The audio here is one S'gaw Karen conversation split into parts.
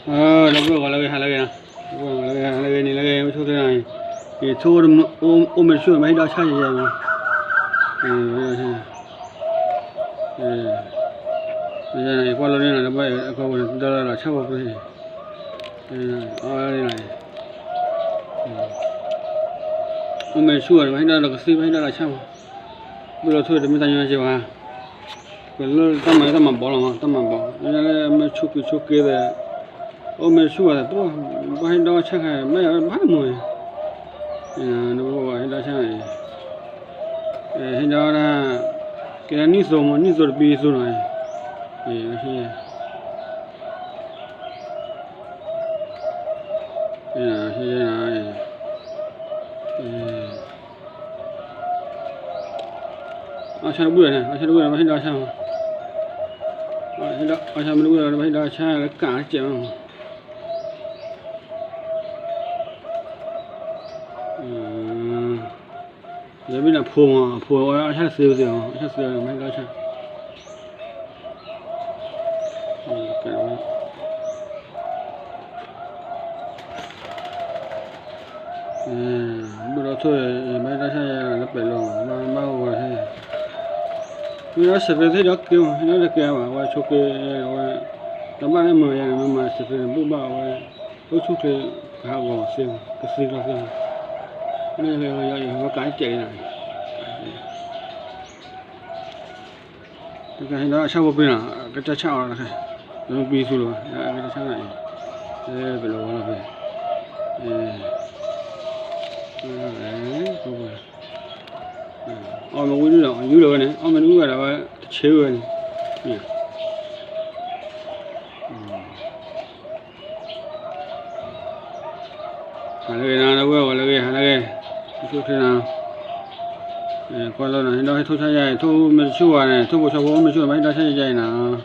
ဒီပုၢ်ဝဲၢ်ဂီၤလၢဂ့ၤ ဟါလၢဂ့ၤနီၤ, ဒီပုၢ်ဝဲၢ်ဂီၤလၢဂ့ၤ ဟါလၢဂ့ၤ နံၤလၢဂ့ၤ အိၣ်ဆူၣ်ချ့နီၤ, ယဆိကမိၣ် အိၣ်မ့ၢ်တဆူၣ် မ့ၢ်ဟ့ၣ်ဒီးဆၣ်ယဲယဲနီၤ, ယကွၢ်လီၤန့ၣ်နီၤ ဒီပုၢ်ဝဲၢ် အကီၢ်ပူၤန့ၣ် ဒီလီၤဆၣ်ဖိပှ့ၤ အိၣ်မ့ၢ်တဆူၣ်ဘၣ် မ့ၢ်ဟ့ၣ်ဒီးကသံၣ် မ့ၢ်ဟ့ၣ်ဒီးလီၤဆၣ်မး, ဘုၢ်လီၤထိၣ်တမ့ၢ်တၢ်ညီကဲဘၣ်, ပလၢတၢ်မၤတၢ်မၤဘီလီၤမး တၢ်မၤဘီ, မ့ၢ်လၢမ့ၢ်ဆူၣ်က့ၤဆူၣ်က့ၤသဲး, အိၣ်မ့ၢ်တဆူၣ်ဘၣ်သး ပဘၣ်ဟ့ၣ်ဒီးဆၣ်ခါ ဘၣ်ယၤဘၣ်တမုာ်, ဒီပုၢ်ဝဲၢ်ဟ့ၣ်ဒီးဆၣ်, ဟ့ၣ်ဒီးဒၣ်, ကဲဒၣ်နံၣ်သိမး နံၣ်သိတပံၤသိနီၤ, ဟ့ၣ်, ဟ့ၣ်, အီၣ်ဆၣ်တဘူၣ်ဒီးန့ၣ် အီၣ်ဆၣ်တဘူၣ်ဒီး ဘၣ်ဟ့ၣ်ဒီးဆၣ်မး, အီၣ်ဆၣ်မ့ၢ်တဘူၣ်ဒီး ဘၣ်ဟ့ၣ်ဒီးဆၣ်လၢကးစဲးမး ယမ့ၢ်ဒၣ်ဖိမး အဖိဝဲအီၣ်ဆၣ်သ့ဝဲသ့ၣ်မး အီၣ်ဆၣ်သ့ဝဲ မ့ၢ်ဟ့ၣ်ဒီးဆၣ်, ဘုၣ်ဒီးထိၣ် မ့ၢ်ဟ့ၣ်ဒီးဆၣ်ယဲလၢပှဲၤလီၤ ဘၣ်မၤဝဲဟဲ, မ့ၢ်ဒီးစဲးသ့ၣ်ဒီးက့ၤမး ဟ့ၣ်ဒီးတက့ၤဘၣ် အဝဲဆိက့ၤဝဲ, တဘၣ်လၢမုာ်ယဲန့ၣ် မ့ၢ်မၤစဲးသ့ၣ်န့ၣ် ဘူၣ်ဘၣ်ဝဲ, အိၣ်ဆူၣ်ချ့, ကဟးဂီၤသ့ၣ်မး ကသံကျီသ့ၣ်မး, မ့ၢ်လၢယဝဲကးစဲးလံနၤ တကဟ့ၣ်ဒီးဆၣ်ဖိပှ့ၤနီၤ ကတၢၢ်ဆၣ်အီၤတခါ, လၢပံၤသူလီၤဘၣ် ကတၢၢ်ဆၣ်နီၤအံၤ, ပလီၤဝဲလီၤဖဲ, အီၣ်မ့ၢ်ဝံၤဒုဒီး ယူလီၤဝဲန့ၣ် အီၣ်မ့ၢ်တဝံၤဘၣ်ဒီးဝဲ တဆ့ဝဲန့ၣ်, ဟါလၢဂ့ၤနီၤ ဒီပုၢ်ဝဲၢ်ဂီၤလၢဂ့ၤ ဟါလၢဂ့ၤ, အိၣ်ဆူၣ်ချ့နီၤ, ကွၢ်လီၤနီၤ ဟ့ၣ်ဒီးဟ့ၣ်ထိၣ်ဆၣ်ယဲ ထိၣ်မ့ၢ်တဆူၣ်ဝဲန့ၣ် ထိၣ်ဖိဆီဖိမ့ၢ်တဆူၣ် ဘၣ်ဟ့ၣ်ဒီးဆၣ်ယဲယဲအံၤ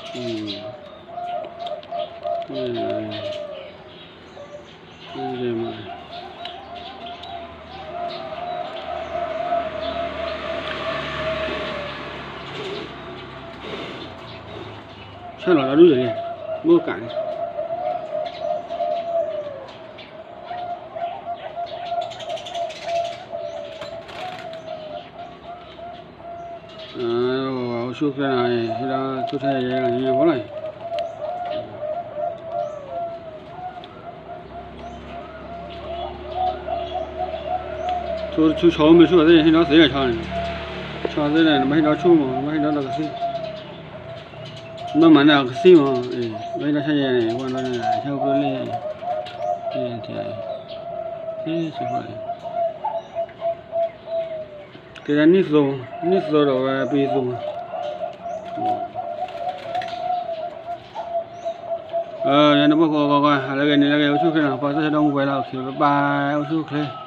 နီၤ, ဆၣ်လီၤဒီဒူၣ်ယဲၢ်, ဘိၣ်ကးန့ၣ် အိၣ်ဆူၣ်ချ့နီၤ ဟ့ၣ်ဒီးထိၣ်ဆၣ်ယဲယဲလီၤ ညါဖိလီၤ, ထိၣ်တဆူၣ်ဆီမ့ၢ်ဆူၣ်သ့ၣ် ဟ့ၣ်ဒီးသ့လီၤဆီန့ၣ်, ဆီသ့ၣ်န့ၣ် နဘၣ်ဟ့ၣ်ဒီးဆူၣ်မး နဘၣ်ဟ့ၣ်ဒီးဒီးကသံၣ် ဘၣ်မၤန့ၢ်အကသံၣ်မး, ဘၣ်ဟ့ၣ်ဒီးဆၣ်ယဲန့ၣ် ပှၤဒီးန့ၣ် ဆၣ်ဖိပှ့ၤလၢ, ကဲဒၣ်နံၣ်သိ, နံၣ်သိဒီးဝဲပံၤသိ, နဘၣ်ဃီကွၢ်ကွၢ် ဟါလၢဂ့ၤ နံၤလၢဂ့ၤ အိၣ်ဆူၣ်ချ့နီၤ ပှၤသ့ၣ်ဒီမုၢ်ပှဲၤလီၤ okay bye bye အိၣ်ဆူၣ်ချ့